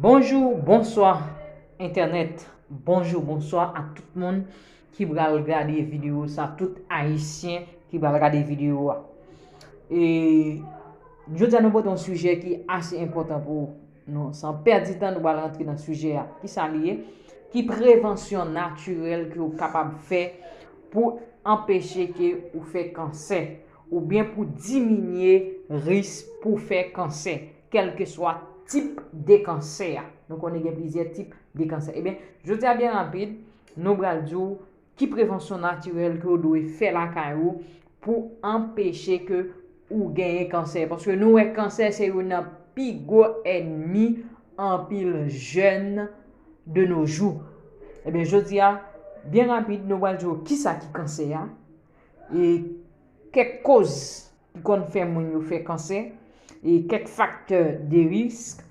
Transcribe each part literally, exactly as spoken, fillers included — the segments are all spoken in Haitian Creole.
Bonjou, bonswa entènèt. Bonjou, bonswa a tout moun ki pral gade videyo sa, tout ayisyen ki pral gade videyo a. E jodi a nou pote yon sijè ki ase enpòtan pou nou. San pèdi tan, nou pral rantre nan sijè a. Kisa li ye? Ki prevansyon natirèl ke w kapab fè pou anpeche ke ou fè kansè, oubyen pou diminye risk pou fè kansè, kèlkeswa tip de kansè a? Nou konnen gen plizyè tip de kansè. Ebyen, jodi a byen rapid, nou pral di w ki prevansyon natirèl ke w dwe fè lakay ou pou anpeche ke ou genyen kansè. Paske nou wè kansè se youn nan pi gwo ènmi anpil jèn de nos jours. Ebyen, jodi a, byen rapid, nou pral di w kisa ki kansè a, e kèk koz ki konn fè moun yo fè kansè, e kèk faktè de risk.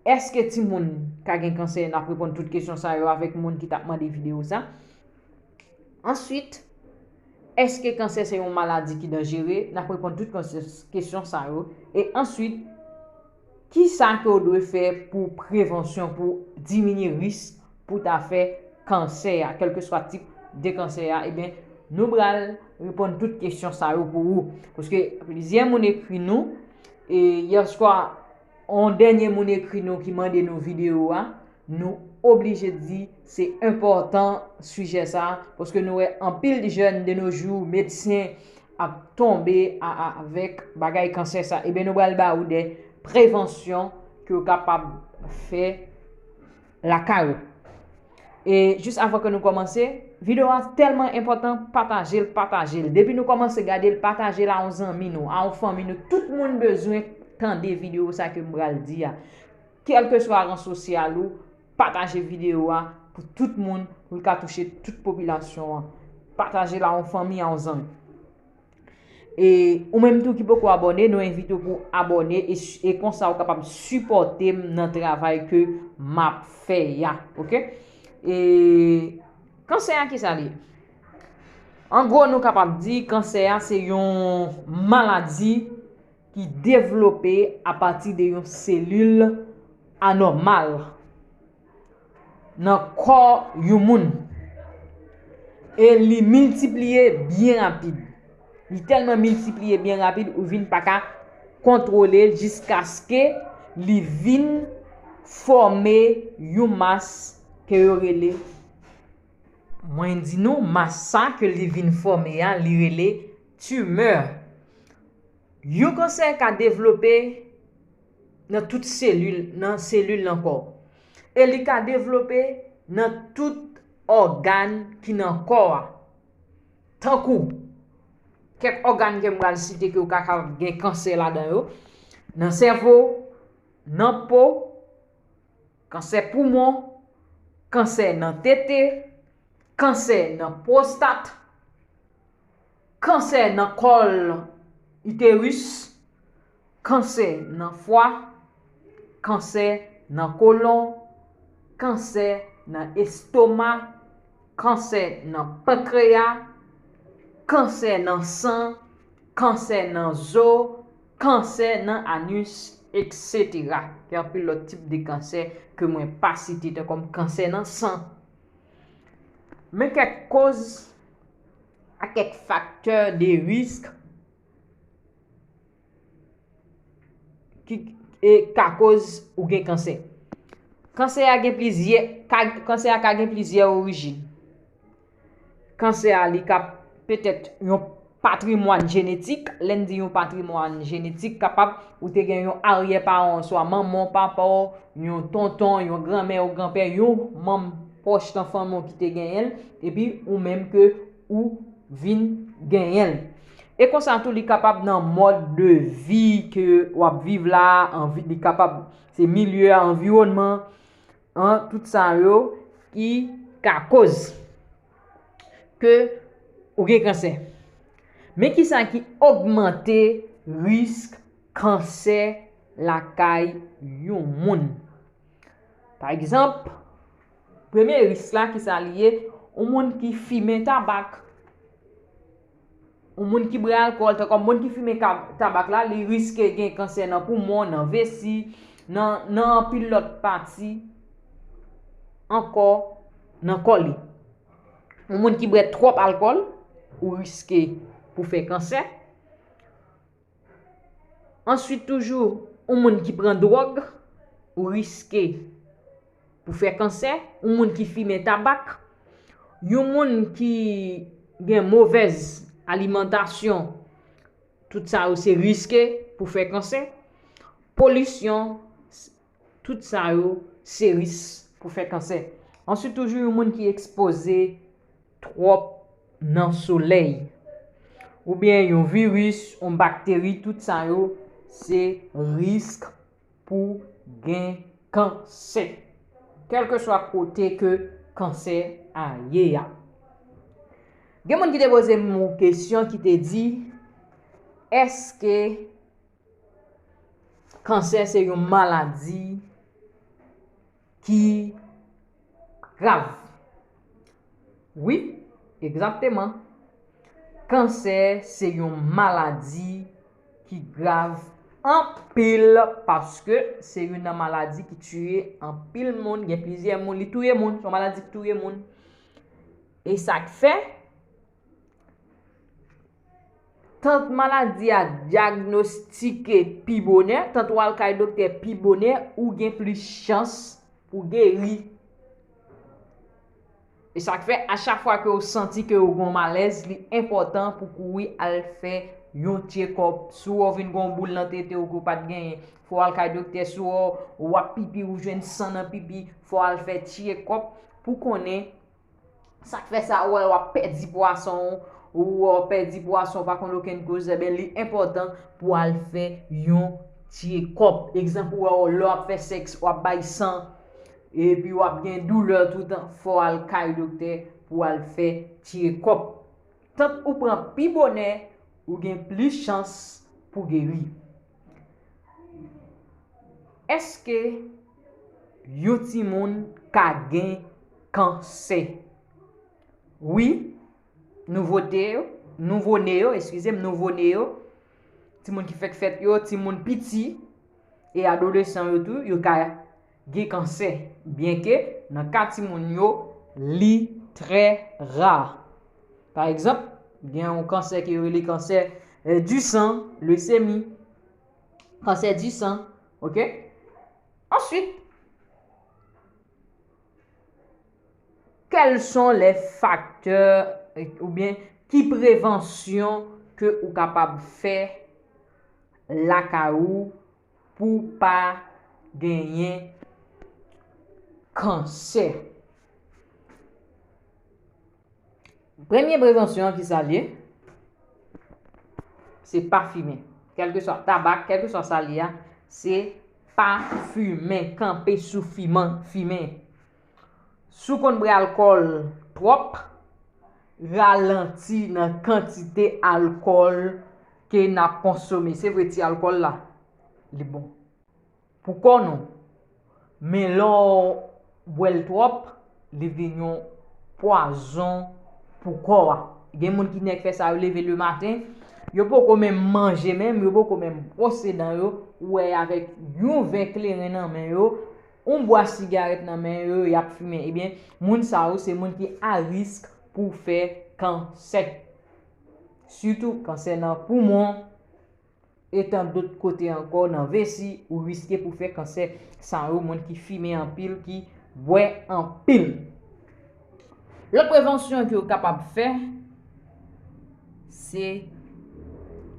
Èske timoun ka gen kansè? N ap reponn tout kesyon sa yo avèk moun ki t ap mande videyo sa. Answit, èske kansè se yon maladi ki danjere? N ap reponn tout kans-, kesyon sa yo. E answit, kisa ke w dwe fè pou prevansyon, pou diminye risk pou ta fè kansè a, kèlkeswa tip de kansè a? Ebyen, nou pral reponn tout kesyon sa yo pou ou. Paske plizyè moun ekri nou, e yèswa, yon dènye moun ekri nou ki mande nou videyo a, nou oblije di se enpòtan sijè sa, paske nou wè anpil jèn de nos jours, medsen ap tonbe a, a, avèk bagay kansè sa. Ebyen, nou pral ba ou de prevansyon ke w kapab fè lakay ou. E jis avan ke nou kòmanse, videyo a tèlman enpòtan, pataje l, pataje l. Depi nou kòmanse gade l, pataje l a yon zanmi nou, a yon fanmi nou. Tout moun bezwen tande videyo sa ke m pral di a. Kèlkeswa ran sosyal ou, pataje videyo a pou tout moun, pou l ka touche tout popilasyon an. Pataje l a yon fanmi, a yon zanmi. E ou menm tou ki poko abòne, nou envite w pou abòne e, e konsa ou kapab sipòte m nan travay ke m ap fè a, oke? E kansè a, kisa li ye? An gwo, nou kapab di kansè a se yon maladi ki devlope apati de yon selil anòmal nan kò yon moun. E li miltipliye byen rapid. Li tèlman miltipliye byen rapid, ou vin pa ka kontwole l jiskaske li vin fòme yon mas ke yo rele, mwen di nou, mas sa ke li vin fòme a, li rele timè. Yon kansè ka devlope nan tout selil, nan selil nan kò w. E li ka devlope nan tout ògàn ki nan kò a. Tankou, kèk ògàn ke m pral site ke w ka, ka gen kansè ladan yo, nan sèvo, nan po, kansè poumon, kansè nan tete, kansè nan pwostat, kansè nan kòl iteris, kansè nan fwa, kansè nan kolon, kansè nan estoma, kansè nan pankreya, kansè nan san, kansè nan zo, kansè nan anis, etsetera. Gen anpil lòt tip de kansè ke mwen pa site, tankou kansè nan san. Men kèk koz ak kèk faktè de risk ki, e, ka koz ou gen kansè. Kansè a gen plizyè, ka, kansè a ka gen plizyè orijin. Kansè a, li ka petèt yon patrimwàn jenetik. Lè n di yon patrimwàn jenetik, kapab ou te gen yon aryè paran w, swa manman w, papa w, yon tonton, yon granmè ou granpè, yon manm pwòch nan fanmi w ki te genyen l, epi ou menm ke ou vin genyen l. E konsa tou, li kapab nan mòd de vi ke w ap viv la, anvi, li kapab se milye a, anviwònman an, tout sa yo ki ka koz ke ou gen kansè. Men kisa ki ogmante risk kansè lakay yon moun? Pa egzanp, premye risk la, kisa li ye? Yon moun ki fimen tabak, yon moun ki bwè alkòl, tankou moun ki fimen ka-, tabak la, li riske gen kansè nan poumon, nan vesi, nan, nan anpil lòt pati ankò nan kò li. Yon moun ki bwè twòp alkòl, ou riske pou fè kansè. Answit toujou, yon moun ki pran dwòg, ou riske pou fè kansè. Yon moun ki fimen tabak, yon moun ki gen movèz alimantasyon, tout sa yo se riske pou fè kansè. Polisyon, tout sa yo se risk pou fè kansè. Answit toujou, yon moun ki ekspoze twòp nan solèy, oubyen yon viris, yon bakteri, tout sa yo se risk pou gen kansè. Kèlkeswa kote ke kansè a ye a. Gen moun ki te poze m yon kesyon ki te di, èske kansè se yon maladi ki grav? Wi, egzakteman. Kansè se yon maladi ki grav anpil, paske se youn nan maladi ki tiye anpil moun, gen plizyè moun, li touye moun, se yon maladi ki touye moun. E sa k fè, tant maladi a dyagnostike pi bonè, tant w al kay doktè pi bonè, ou gen plis chans pou geri. E sa k fè, a chak fwa ke w santi ke w gen yon malèz, li enpòtan pou kouri al fè yon tchekòp. Si w vin gen yon boul nan tete w ke w pa t genyen, fò w al kay doktè. Si w ap pipi, ou jwenn san nan pipi, fò w al fè tchekòp pou konnen sa k fè sa, ou wè w ap pèdi pwason, ou wè w pèdi pwason pa konn okenn koz, ebyen, li enpòtan pou w al fè yon tchekòp. Egzanp, ou wè w, lè w ap fè sèks, w ap bay san, epi w ap gen doulè toutan, fò w al kay doktè pou w al fè tchekòp. Tant ou pran pi bonè, ou gen plis chans pou geri. Èske yon timoun ka gen kansè? Wi, nouvote yo, nouvo ne yo, eskize m, nouvo ne yo, timoun ki fèk fèt yo, timoun piti e adolesan yo tou, yo ka gen kansè, byenke nan ka timoun yo, li trè ra. Pa egzanp, gen yon kansè ki rele kansè, eh, du sang, lesemi, kansè du sang, oke? Answit, quels sont les facteurs, eh, oubyen ki prevansyon ke ou kapab fè lakay ou pou pa genyen kansè? Premye prevansyon an, ki sa l ye? Se pa fimen. Kèlkeswa tabak, kèlkeswa sa l ye a, se pa fimen, kanpe sou fiman, fimen. Si w konn bwè alkòl twòp, ralanti nan kantite alkòl ke n ap konsome. Se vre, ti alkòl la, li bon pou kò nou. Men lè w bwè l twòp, li vin yon pwazon pou kò a. Gen moun ki nèk fè sa, yo leve lematen, yo poko menm manje menm, yo poko menm bwose dan yo, ou wè avèk yon vè kleren nan men yo, yon bwa sigarèt nan men yo, y ap fimen. Ebyen, moun sa yo se moun ki a risk pou fè kansè. Sitou kansè nan poumon, e tan dòt kote ankò nan vesi, ou riske pou fè kansè sa yo, moun ki fimen anpil, ki bwè anpil. Lòt prevansyon ke w kapab fè, se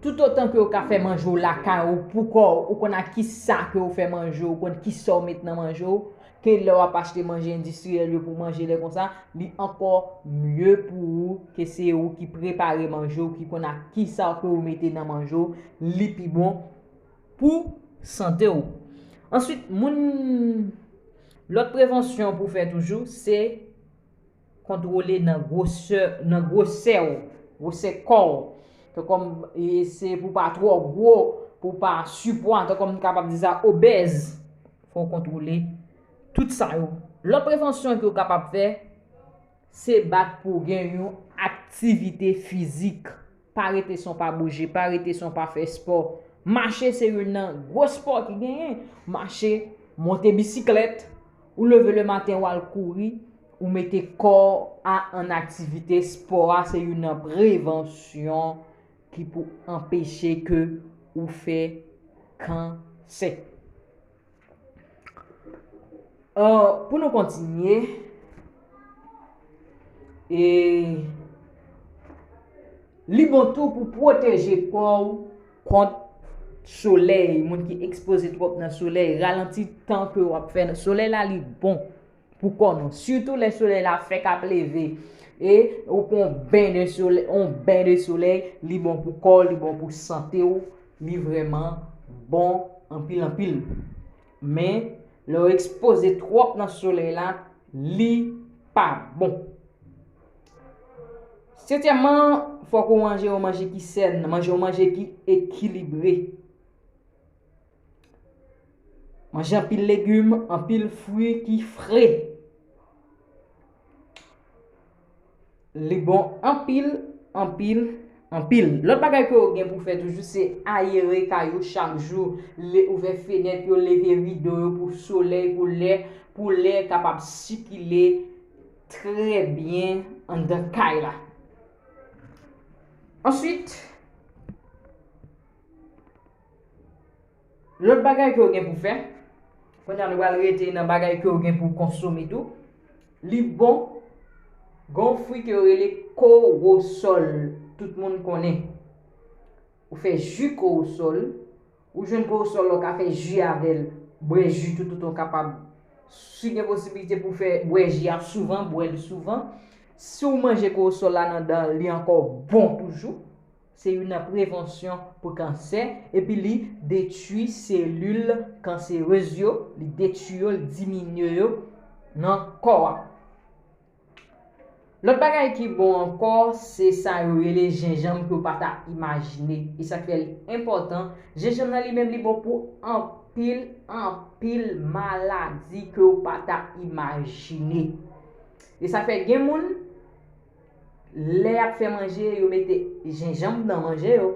toutotan ke w ka fè manje w lakay ou pou kò w, ou konn a kisa ke w fè manje w, ou konn kisa w met nan manje w, ke lè w ap achte manje endistriyèl yo pou manje lè konsa, li ankò mye pou ou ke se ou ki prepare manje w, ki konn a kisa ke w mete nan manje w, li pi bon pou sante w. Answit, moun, lòt prevansyon pou fè toujou, se kontwole nan gwosè, nan gwosè w, gwosè kò w. Tankòm, e, se pou pa twò gwo, pou pa sipwa, tankòm m kapab di sa, obèz. Fò w kontwole tout sa yo. Lòt prevansyon ke w kapab fè, se bat pou w gen yon aktivite fizik. Pa rete san w pa bouje, pa rete san w pa fè spò. Mache se youn nan gwo spò ki genyen. Mache, monte bisiklèt, ou leve le maten, w al kouri, ou mete kò a an aktivite. Spò a se youn nan prevansyon ki pou anpeche ke ou fè kansè. Euh, pou nou kontinye, e li bon tou pou pwoteje kò w kont solèy, moun ki ekspoze twòp nan solèy, ralanti tan ke w ap fè nan solèy la, li bon pou kò nou. Sitou lè solèy la fèk ap leve. E ou pran yon ben de solèy, yon ben de solèy, li bon pou kò w, li bon pou sante w, li vrèman bon anpil, anpil. Men, lè w ekspoze twòp nan solèy la, li pa bon. Setyèmman, fòk ou manje yon manje ki sèn, manje yon manje ki ekilibre. Manje anpil legim, anpil fwi ki fre. Li bon anpil, anpil, anpil. Lòt bagay ke w gen pou fè toujou, se ayere kay ou chak jou. Le, ouvè fenèt yo, leve rido yo pou solèy, pou lè, pou lè kapab sikile trè byen anndan kay la. Answit, lòt bagay ke w gen pou fè, kounye a nou pral rete nan bagay ke w gen pou konsome tou. Li bon, gen yon fwi ke yo rele kowosòl, tout moun konnen. Ou fè ji kowosòl, ou jwenn kowosòl la, ou ka fè ji avè l, bwè ji toutotan w kapab. Si gen posibilite pou fè bwè ji a souvan, bwè l souvan. Si w manje kowosòl la nan dan, li ankò bon toujou. Se youn nan prevansyon pou kansè, epi li detwi selil kanserez yo, li detwi yo, li diminye yo nan kò a. Lòt bagay ki bon ankò, se sa yo rele jenjanm ke w pa ta imajine. E sa k fè l enpòtan, jenjanm nan li menm li bon pou anpil, anpil maladi ke w pa ta imajine. E sa fè gen moun, lè y ap fè manje, yo mete jenjanm nan manje yo.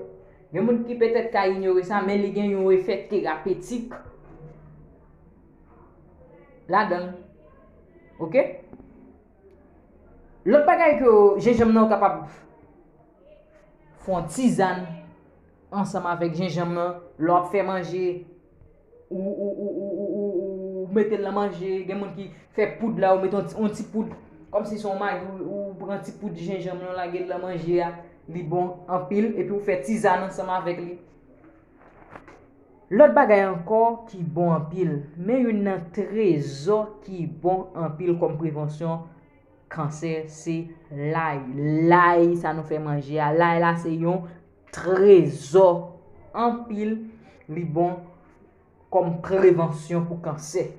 Gen moun ki petèt ka inyore sa, men li gen yon efè terapetik ladan l. Oke? Lòt bagay ke jenjanm nan ou kapab fè yon tizàn ansanm avèk jenjanm nan, lè w ap fè manje, ou, ou, ou mete l nan manje, gen moun ki fè poud la, ou mete yon ti, yon ti poud, kòmsi se yon magi, ou, ou pran ti poud jenjanm nan, lage l nan manje a, li bon anpil, epi ou fè tizàn ansanm avèk li. Lòt bagay ankò ki bon anpil, men youn nan trezò ki bon anpil kòm prevansyon kansè, se lay. Lay, sa nou fè manje a, lay la se yon trezò anpil, li bon kòm prevansyon pou kansè.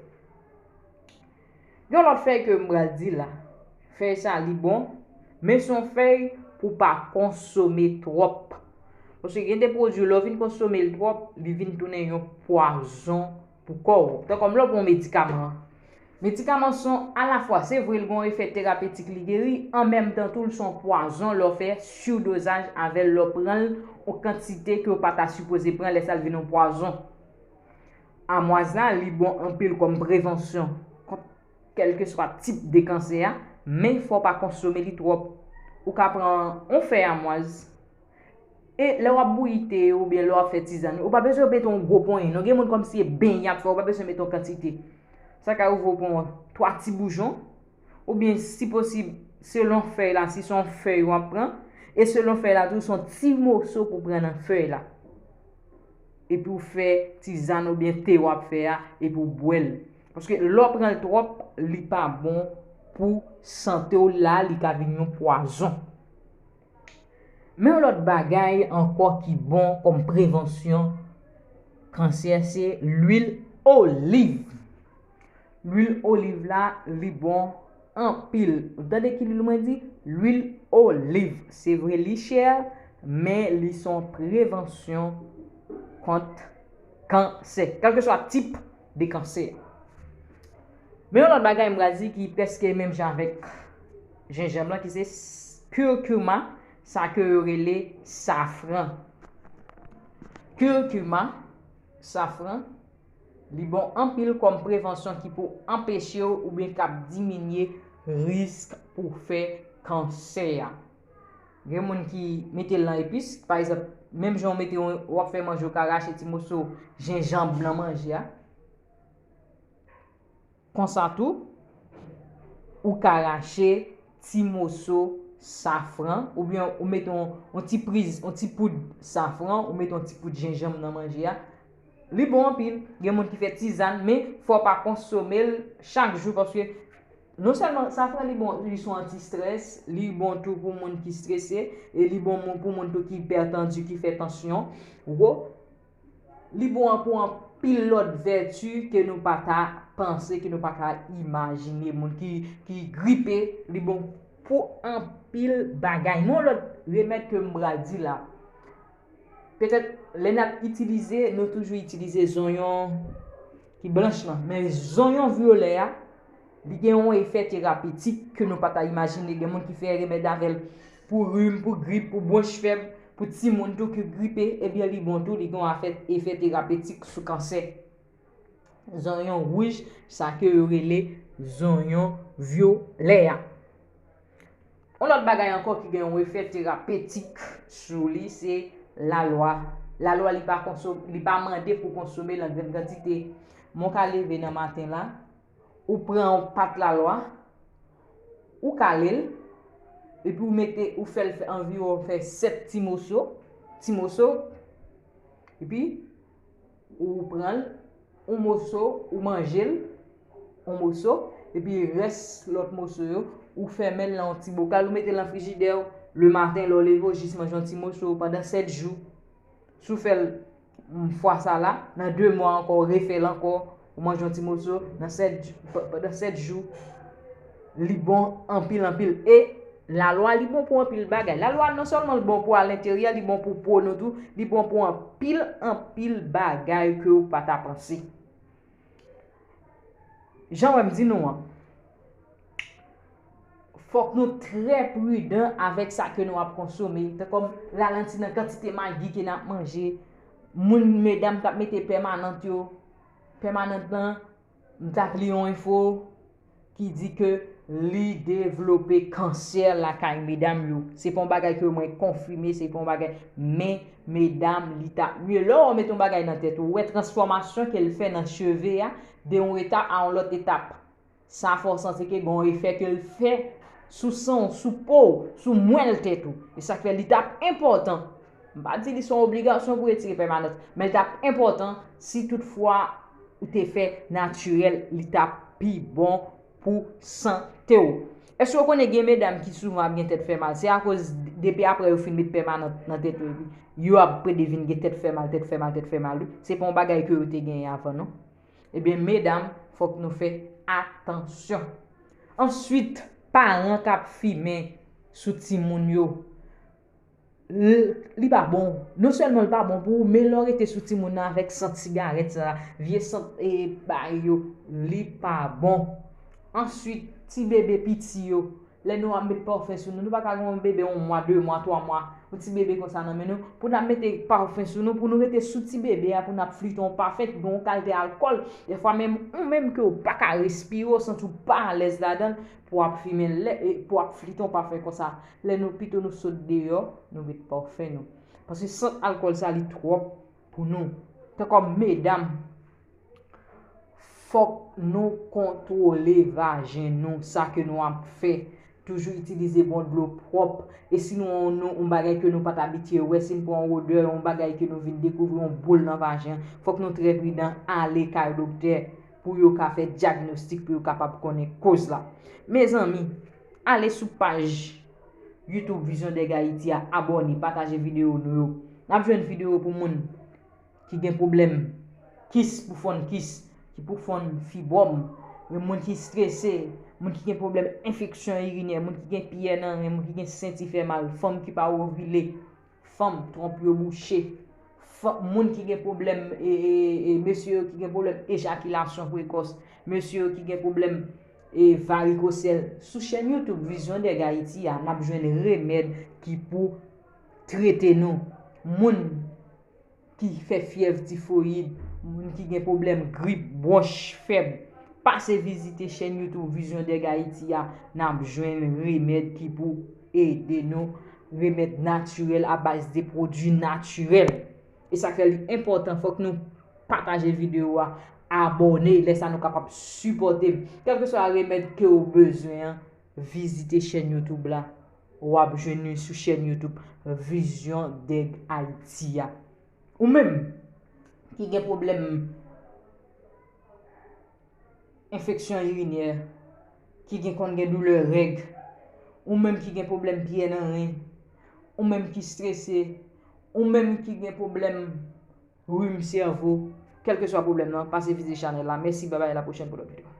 Gen yon lòt fèy ke m pral di la. Fèy sa, li bon, men se yon fèy pou pa konsome twòp. Paske gen de pwodui, lè w fin konsome l twòp, li vin tounen yon pwazon pou kò w. Tankòm lè w pran yon medikaman. Medikaman se yon alafwa, se vre, l gen yon efè terapetik, li geri, an menm tan tou, l se yon pwazon lè w fè sirdozaj avè l, lè w pran l yon kantite ke w pa ta sipoze pran, lè sa l vin yon pwazon. Amwaz la, li bon anpil kòm prevansyon kont kèlkeswa tip de kansè a, men fò w pa konsome li twòp. Ou ka pran yon fèy amwaz, e lè w ap bouyi te oubyen lè w ap fè tizàn, ou pa bezwen mete yon gwo ponyen non. Gen moun kòmsi se beny y ap fè, ou pa bezwen mete yon kantite. Sa ka rive w pran twa ti boujon, oubyen si posib, selon fèy la, si se yon fèy w ap pran, e selon fèy la tou, se yon ti moso pou w pran nan fèy la. Epi w fè tizàn oubyen te w ap fè a, epi w bwè l. Paske lè w pran l twòp, li pa bon pou sante w la, li ka vin yon pwazon. Men yon lòt bagay ankò ki bon kòm prevansyon kansè, se lwil oliv. Lwil oliv la, li bon anpil. Ou tande ki lwil mwen di? Lwil oliv. Se vre, li chè, men li se yon prevansyon kont kansè, kèlkeswa tip de kansè. Men yon lòt bagay m pral di ki prèske menm jan avèk jenjanm lan, ki se s-, curcuma, sa ke yo rele safran. Curcuma, safran, li bon anpil kòm prevansyon ki pou anpeche w oubyen k ap diminye risk pou fè kansè a. Gen moun ki mete l nan epis, pa egzanp, menm jan w mete yon, w ap fè manje, w ka rache ti moso jenjanm nan manje a. Konsa tou, ou ka rache ti moso safran, oubyen ou mete yon, yon ti priz, yon ti poud safran, ou mete yon ti poud jenjanm nan manje a. Li bon anpil. Gen moun ki fè tizàn, men fò w pa konsome l chak jou, paske non sèlman safran li bon, li se yon anti-strès, li bon tou pou moun ki strese, e li bon moun, pou moun tou ki ipètandu, ki fè tansyon wo. Li bon pou anpil lòt vèti ke nou pa ta panse, ke nou pa ka imajine. Moun ki, ki gripe, li bon pou anpil bagay. Yon lòt remèd ke m pral di la. Petèt, lè n ap itilize, nou toujou itilize zonyon ki blanch lan. Men zonyon vyolè a, li gen yon efè terapetik ke nou pa ta imajine. Gen moun ki fè remèd avè l pou rim, pou grip, pou bwonch fèb, pou timoun tou ki gripe, ebyen li bon tou, li gen yon afè, efè terapetik sou kansè. Zonyon wouj, sa ke yo rele zonyon vyolè a. Yon lòt bagay ankò ki gen yon efè terapetik sou li, se lalwa. Lalwa, li pa konso-, li pa mande pou konsome l an grann kantite. Men w ka leve nan maten la, ou pran yon pat lalwa, ou kale l, epi ou mete, ou fè l fè anviwon fè sèt ti moso, ti moso, epi ou pran l, yon moso, ou manje l, yon moso, epi rès lòt moso yo, ou fèmen l nan yon ti bokal, ou mete l nan frijidè w, lematen, lè w leve, w jis manje yon ti moso pandan sèt jou. Si w fè l, mm, fwa sa la, nan de mwa ankò, ou refè l ankò, ou manje yon ti moso, nan sèt jou, pa-, pandan sèt jou, li bon anpil, anpil. E lalwa, li bon pou anpil bagay. Lalwa, non sèlman li bon pou alenteryè, li bon pou po nou tou, li bon pou anpil, anpil bagay ke w pa ta panse. Jan w wè m di nou an, fòk nou trè pridan avèk sa ke nou ap konsome, tankou ralanti nan kantite magi ke n ap manje. Moun, medam k ap mete pèmanant yo, pèmanant lan, m t ap li yon enfo ki di ke li devlope kansè lakay medam yo. Se pa yon bagay ke mwen konfime, se pa yon bagay, men medam, li t ap mye. Lè w mete yon bagay nan tèt ou, ou wè transfòmasyon ke l fè nan cheve a, de yon eta a yon lòt etap. Sa fè w santi ke gen yon efè ke l fè sou san w, sou po w, sou mwèl tèt ou. E sa k fè li t ap enpòtan. M pa di li se yon obligasyon pou retire pèmanant, men li t ap enpòtan si toutfwa ou te fè natirèl, li t ap pi bon pou sante w. Èske w konnen gen medam ki souvan ap gen tèt fè mal? Se akoz depi apre yo fin met pèmanant nan tèt yo, epi yo ap plede vin gen tèt fè mal, tèt fè mal, tèt fè mal, wi. Se pa yon bagay ke yo te genyen avan, non. Ebyen, medam, fòk nou fè atansyon. Answit, paran k ap fimen sou timoun yo, l-, li pa bon. Non sèlman li pa bon pou ou, men lè w rete sou timoun nan avèk sant sigarèt sa, vye sant, e, bagay yo, li pa bon. Answit, ti bebe piti yo, lè nou ap met pafen sou nou, nou pa ka gen yon bebe yon mwa, de mwa, twa mwa, yon ti bebe konsa nan men nou, pou n ap mete pafen sou nou, pou nou rete sou ti bebe a, pou n ap flite yon pafen ki gen yon kalite alkòl, dèfwa menm, ou menm ke w pa ka respire, w santi w pa alèz ladan l, pou w ap fimen lè, e, pou w ap flite yon pafen konsa. Lè nou, pito nou sot deyò, nou met pafen nou. Paske sant alkòl sa, li twòp pou nou. Tankò medam, fòk nou kontwole vajen nou, sa ke nou ap fè. Toujou itilize bon dlo pwòp. E si nou, nou, yon bagay ke nou pa t abitye wè, si n pran yon odè, yon bagay ke nou vin dekouvri, yon boul nan vajen, fòk nou trè pridan, ale kay doktè pou yo ka fè dyagnostik, pou yo kapab konnen koz la. Mezanmi, ale sou paj YouTube Vision Deg Haïti a, abòne, pataje videyo nou yo. N ap jwenn videyo pou moun ki gen pwoblèm kis pou fonn kis, ki pou fonn fibwòm, gen moun ki strese, moun ki gen pwoblèm enfeksyon irinè, moun ki gen pyè nan ren, moun ki gen senti fè mal, fanm ki pa ovile, fanm twonp yo bouche, fanm, moun ki gen pwoblèm, e, e, e, mesye yo ki gen pwoblèm ejakilasyon prekòs, mesye yo ki gen pwoblèm, e, varikosèl. Sou chèn YouTube Vision Deg Haïti a, n ap jwenn remèd ki pou trete nou. Moun ki fè fyèv tifoyid, moun ki gen pwoblèm grip, bwonch fèb, pase vizite chèn YouTube Vision Deg Haïti a, n ap jwenn remèd ki pou ede nou, remèd natirèl a baz de pwodui natirèl. E sa k fè li enpòtan, fòk nou pataje videyo a, abòne, lè sa nou kapab sipòte m. Kèlkeswa remèd ke w bezwen an, vizite chèn YouTube la. W ap jwenn li sou chèn YouTube Vision Deg Haïti a. Ou menm ki gen pwoblèm enfeksyon irinè, ki gen konn gen doulè règ, ou menm ki gen pwoblèm pyè nan ren, ou menm ki strese, ou menm ki gen pwoblèm rim sèvo, kèlkeswa pwoblèm nan, pase vizite chanèl la. Mèsi, babay, a la pwochèn pou lòt videyo.